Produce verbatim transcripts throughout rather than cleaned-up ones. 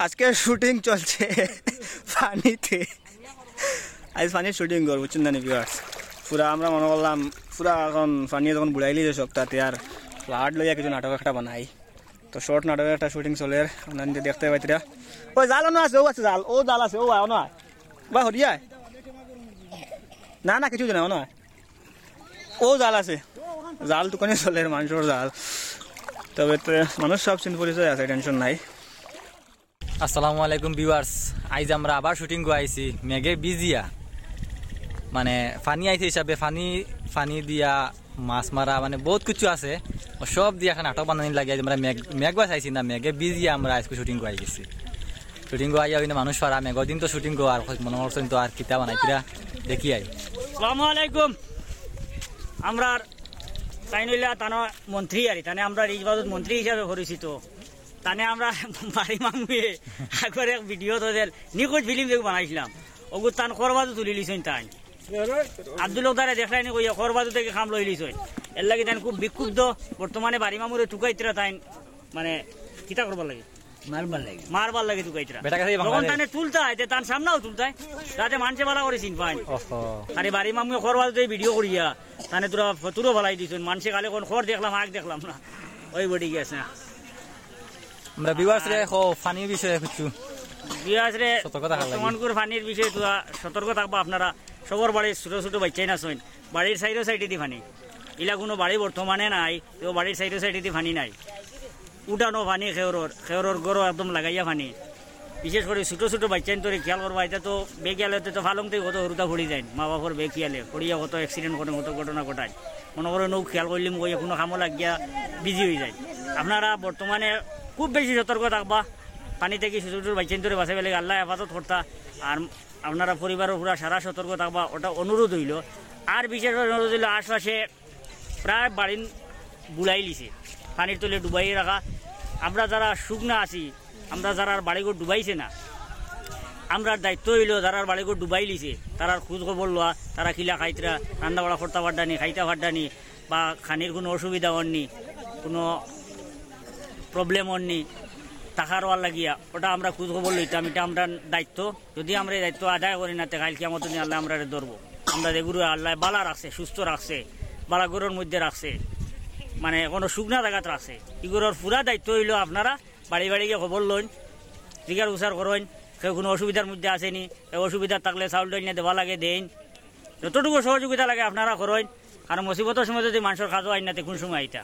আজকে শুটিং চলছে পানিতে। আজ পানির শুটিং করবো, বুঝছইন না নি ভিউয়ার্স? পুরা আমরা মনে করলাম, পুরা এখন পানি যখন বুড়াইলি যে সব, তাতে আর ফ্লাড লইয়া কিছু নাটক একটা বানাই। তো শর্ট নাটকের একটা শুটিং চলের, আপনারা দেখতে পাইতরা। ওই জাল অনো আছে, ও আছে জাল, ও জাল আছে, ও আয়, অনো আয়। বা হরিয়া আয়। না, না, কিছু না, অনো আয়। ও জাল আছে, জাল তুকানি চলের, মানষর জাল। তবে তো মানুষ সব চিন পরিচয় আছে, টেনশন নাই। আসসালামু আলাইকুম ভিউয়ার্স, আইজ আমরা আবার শুটিং কো আইছি মেঘে ভিজিয়া। মানে পানি আইছে হিসাবে পানি, পানি দিয়া মাছ মারা, মানে বহুত কিছু আছে। ও সব দিয়া একটা নাটক বানানি লাগে। আইজ আমরা মেঘ, মেঘ বাস আইছি না, মেঘে ভিজিয়া আমরা আইজকু শুটিং কো আই গেছি। শুটিং কো আইয়া অইনে মানুষ পারা, মেঘর দিন তো শুটিং কো আর মনে করছইন তো আর কিতা বানাইতরা দেখি আই। আসসালামু আলাইকুম। আমরার তাইন অইলা তানো মন্ত্রী আর তানে আমরার ইজ বাজত মন্ত্রী হিসাবে পরিচিত। তানে আমরা বাড়ি মামুয়ে আগর এক ভিডিও তো দের নিখোঁজ ফিল্ম যেগু বানাইছিলাম, ওগু তান খরবাজু তুলি লিছইন তাইন। আব্দুল হকদারে দেখলাইনি কইয়া খরবাজু থাকি কাম লই লিছইন। এর লাগি তাইন খুব বিক্ষুব্ধ। বর্তমানে বাড়ি মামুরে তুকাইতরা তাইন, মানে, কিতা করবার লাগি? মারবার লাগি। মারবার লাগি তুকাইতরা। বেটা কাছে তখন ভাঙা তানে তুলতায়, তে তান সামনেও তুলতায়, যাতে মানষে বালা করি চিন পাইন। ওহো। আরে বাড়ি মামুয়ে খরবাজু থাকি ভিডিও করিয়া তানে তোরা ফতুরো ফালাই দিছইন। মানষে খালি কোন খর দেখলাম, আগ দেখলাম না। ওই বডি গেছে না। আমরা ভিউয়ার্স রে, খো, পানির বিষয়ে কিছু ভিউয়ার্স রে, সতর্ক থাকা লাগে। বর্তমানকুর পানির বিষয়ে তোরা সতর্ক থাকবা আপনারা। সবর বাড়ির ছোট ছোট বাচ্চাইন আছইন, বাড়ির সাইডো সাইডেদি পানি। ইলা কুনু বাড়ি বর্তমানে নাই, তো বাড়ির সাইডো সাইডেদি পানি নাই। উঠানো পানি খেউরর, খেউরর ঘরো একদম লাগাইয়া পানি। বিশেষ করি ছোট ছোট বাচ্চাইন তোরে খেয়াল করবা, ইতা তো বেখেয়ালে তো ফালং থাকি কত হুরুতা পড়ি যাইন, মা বাপর বেখেয়ালে পড়িয়া কত অ্যাক্সিডেন্ট করে, কত ঘটনা ঘটায়। মনে করো নৌ খেয়াল করলিম কইয়া কুনু কামো লাগিয়া বিজি অই যায়। আপনারা বর্তমানে খুব বেশি সতর্ক থাকবা, পানি থাকি ছোট ছোট বাচ্চাইন তোরে বাঁচাইবার লাগি আল্লায় হেফাজত করতা। আর আপনারা পরিবারর পুরা সারা সতর্ক থাকবা, ওটা অনুরোধ অইলো। আর বিশেষ করে অনুরোধ অইলো আশপাশে প্রায় বাড়িন বুড়াই লিছে, পানির তলে ডুবাই রাখা। আমরা যারা শুকনা আছি, আমরা যারার বাড়িঘর ডুবাইছে না, আমরার দায়িত্ব অইলো যারার বাড়িঘর ডুবাই লিছে, তারার খোঁজ খবর লওয়া, তারা কিলা খাইতরা, রান্না বাড়া করতা পাররা নি, খাইতা পাররা নি, বা খানির কুনু অসুবিধা অর নি, কুনু প্রবলেম অর নি, থাকার ওয়ার লাগিয়া, ওটা আমরা খোঁজ খবর লইতাম, ইটা আমরার দায়িত্ব। যদি আমরা ই দায়িত্ব আদায় করি না, তে কাইল কিয়ামতর দিন আল্লায় আমরারে ধরবো। আমরা যেগুরে আল্লায় বালা রাখছে, সুস্থ রাখছে, বালা ঘরর মধ্যে রাখছে, মানে কুনু শুকনা জাগাত রাখছে, ইগুরর পুরা দায়িত্ব অইলো আপনারা বাড়ি বাড়ি গিয়া খবর লইন, জিকার উচার করইন, কেউ কুনু অসুবিধার মধ্যে আছে নি, কেউ অসুবিধা থাকলে চাউল ডাইল নিয়া দেওয়া লাগে দেইন, যতটুকু সহযোগিতা লাগে আপনারা করইন। কারণ মুসিবতর সময় যদি মানষর কাজো আইন না, তে কুন সময় আইতা?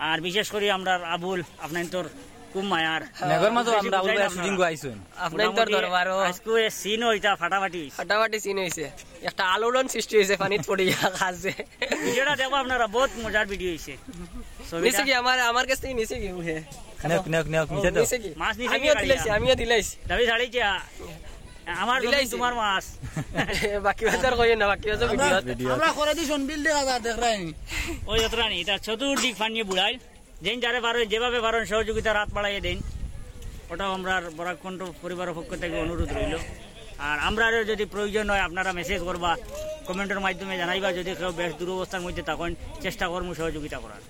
আর বিশেষ করি আমরার আবুল, আপনাইনতর খুব মায়ার। মেঘর মাঝে বেশি আমরা আবুল বুঝাই ভাই না শুটিং আপনারা। আইছইন। আপনাইনতর মোটামুটি দরবারও। আজকে সিন অইতা ফাটাফাটি অইছে। ফাটাফাটি সিন অইছে। একটা আলোড়ন সৃষ্টি অইছে পানিত পড়িয়া কাজে। ভিডিওটা দেখো আপনারা, বহুত মজার ভিডিও অইছে। ছবিটা নিছে কি আমার, আমার কাছ থাকি নিছে কি উহে? নেও, নেও, নেও, ও, নিচে তো। নিছে কি? মাছ নিছে কি আমিও গাড়িয়া? দিলাইছি, আমিও দিলাইছি। দাবি ছাড়ি যা। আমার জমিন দিলাইছি। তোমার মাছ। বাকি বাজার কইও না, বাকি বাজার আমরা, ভিডিও। ভিডিও। আমরা করে দিছি, বিল দেখা যায়, দেখ রাইনি। ওই যতটা নি, ইটা চতুর্দিক পানিয়ে বুড়াইল। যেইন যারে পারইন, যেভাবে পারইন, সহযোগিতার আত বাড়াইয়া দেইন। ওটাও আমরার বরাক কণ্ঠ পরিবারর পক্ষ থাকি অনুরোধ রইলো। আর আমরারও যদি প্রয়োজন অয়, আপনারা মেসেজ করবা, কমেন্টর মাধ্যমে জানাইবা, যদি কেউ বেশ দুরবস্থার মধ্যে থাকইন, চেষ্টা করমু সহযোগিতা করার।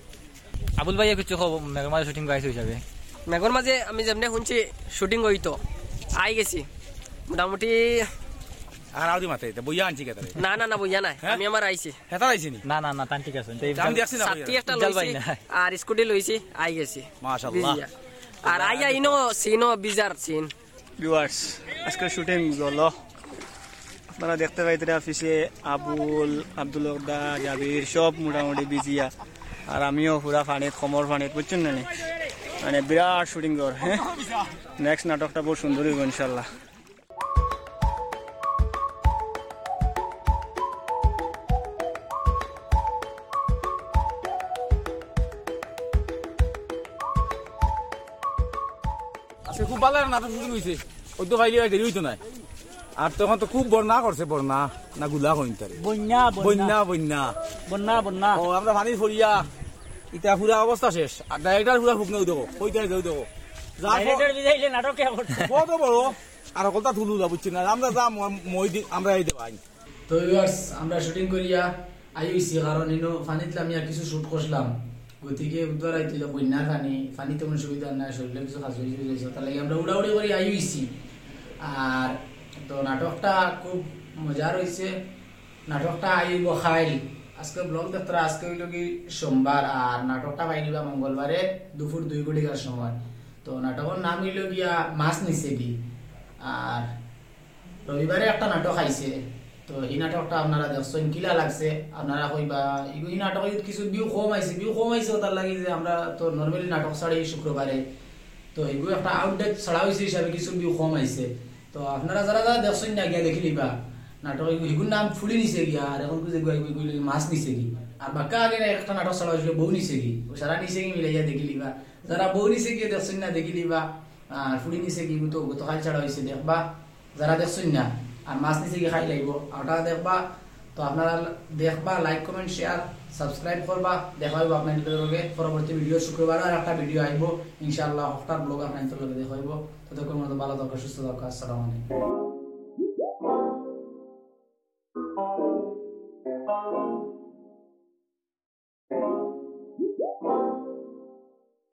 আবুল ভাইয়ে কিছু কও, মেঘর মাঝে শুটিং করাইছো হিসাবে। মেঘর মাঝে আমি যেমনে হুনছি শুটিং অইতো, আই গেছি মোটামুটি। আর আউদি মাতে, এটা বইয়া আনছি কেতারে? না, না, না, বইয়া নাই, হ্যাঁ? আমি আমার আইছি। হেতার আইছি নি? না, না, না, তান ঠিক আছে। এই আমি দেখছি না, সাতটি বইয়া। একটা জাল ভাই লইছি, না। আর স্কুটি লইছি, আই গেছি। মাশাআল্লাহ। ভিজিয়া। আর আইয়া ইনো সিনো বিজার সিন। ভিউয়ার্স, আজকে শুটিং গেল। আপনারা দেখতে পাইতরা পিছে আবুল, আব্দুল হক দা, জাবির সব মোটামুটি ভিজিয়া। আর আমিও পুরা পানিত, কোমর পানিত, বুঝছইন না নি? মানে বিরাট শুটিং ঘর, হ্যাঁ? নেক্সট নাটকটা বহুত সুন্দর অইবো ইনশাআল্লাহ। আজকে খুব ভালা নাটক শুটিং অইছে। অইতো পাইলে আর দেরি অইতো নায়। আর তখন তো খুব বন্যা করছে, বন্যা না গুলা কইন তারে। বন্যা, বন্যা। বন্যা, বন্যা। বন্যা, বন্যা। ও, আমরা পানিত পড়িয়া, ইটা পুরা অবস্থা শেষ। আর ডাইরেক্টর পুরা হুকনা অই দেখো, কইতে অই দেখো। যা ডাইরেক্টর বিদায় অইলে নাটক কে করছে? কত বড়? আর হকলতা তুলু যা, বুঝছি না। আমরা যা ম-, মই দি-, আমরা এই দেবাই। তো ভিউয়ার্স, আমরা শুটিং করিয়া আই অইছি, কারণ ইনো পানিত লামিয়া কিছু শুট করছিলাম। গতিকে উদ্ধার আইতে হইলে বন্যার পানি, পানি তেমন সুবিধা নাই, শরীরে কিছু খাজ হইছে, তার লাগি আমরা উড়াউড়ি করি আইছি। আর তো নাটকটা খুব মজার হইছে। নাটকটা আইব খাইল। আজকে ব্লগ দেখতারা, আজকে হইল কি সোমবার, আর নাটকটা পাইলিবা মঙ্গলবারে দুপুর দুই ঘটিকার সময়। তো নাটকর নাম হইল গিয়া মাছ নিছে কি। আর রবিবারে একটা নাটক আইছে, তো এই নাটকটা আপনারা দেখছেন, কিলা লাগছে? আপনারা কইবা, "ইগু, এই নাটক কিছু ভিউ কম আইছে।" ভিউ কম আইছে ওটার লাগি যে আমরা তো নর্মালি নাটক ছাড়ি শুক্রবারে, তো এগু একটা আপডেট ছাড়া হইছে হিসাবে কিছু ভিউ কম আইছে। তো আপনারা যারা যারা দেখছেন না, গিয়া দেখি লিবা নাটক। এগু, এগুর নাম ফুলি নিছে গিয়া, আর এখন বুঝে গুয়া গুই গুই মাছ নিছে কি। আর বাক্কা আগে একটা নাটক ছাড়া হইছিল বউ নিছে কি, ও সারা নিছে কি মিলাইয়া দেখি লিবা। যারা বউ নিছে গিয়া দেখছেন না, দেখি লিবা। আর ফুলি নিছে কি, এগু তো গতকাল ছাড়া হইছে, দেখবা। যারা দেখছেন না, আর মাছ নিছে কি খাই লাগবো, ওটা দেখবা। তো আপনারা দেখবা, লাইক, কমেন্ট, শেয়ার, সাবস্ক্রাইব করবা। দেখা হইব আপনাদের লগে পরবর্তী ভিডিও। শুক্রবার আর একটা ভিডিও আইব ইনশাআল্লাহ, হকটার ব্লগ আপনাদের লগে দেখা হইব। ততক্ষণ মতো ভালো থাকো, সুস্থ থাকো। আসসালামু আলাইকুম।